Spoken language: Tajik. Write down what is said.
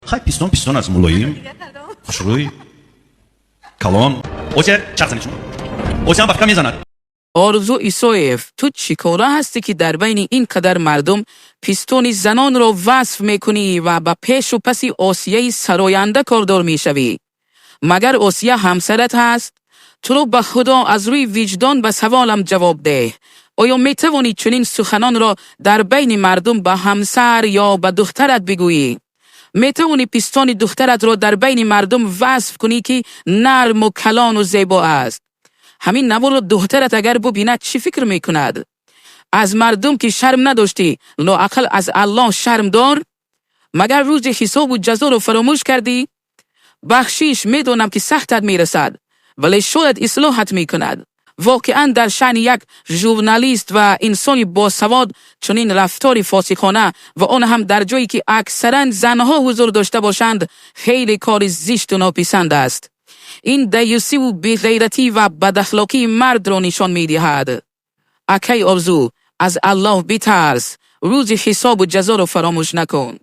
Хай, пистон пистон аст, мулоим, хушрӯй, калон. Осия чарх занед шумо. Осиям ба фикрам мезанад. Орзу Исоев, ту чӣ кора ҳастӣ, ки дар байни ин қадар мардум пистони занонро васф мекунӣ ва ба пешу паси Осияи сароянда кордор мешавӣ? Магар Осия ҳамсарат ҳаст? Туро ба Худо, аз рӯи виҷдон ба саволам ҷавоб деҳ. Оё метавонӣ чунин суханонро дар байни мардум ба ҳамсар ё ба духтарат бигӯӣ? Метавонӣ пистони духтаратро дар байни мардум васф кунӣ, ки нарму калону зебо аст? Ҳамин наворро духтарат агар бубинад, чӣ фикр мекунад? Аз мардум ки шарм надоштӣ, лоақал аз Аллоҳ шарм дор. Магар рӯзи ҳисобу ҷазоро фаромӯш кардӣ? Бахшиш, медонам, ки сахтат мерасад, вале шояд ислоҳат мекунад. Воқеан, дар шаъни як журналист ва инсони босавод чунин рафтори фосиқона ва он ҳам дар ҷое, ки аксаран занҳо ҳузур дошта бошанд, хеле кори зишту нописанд аст. Ин даюсиву беғайратӣ ва бадахлоқии мардро нишон медиҳад. Акай Орзу, аз Аллоҳ битарс, рӯзи ҳисобу ҷазоро фаромӯш накун.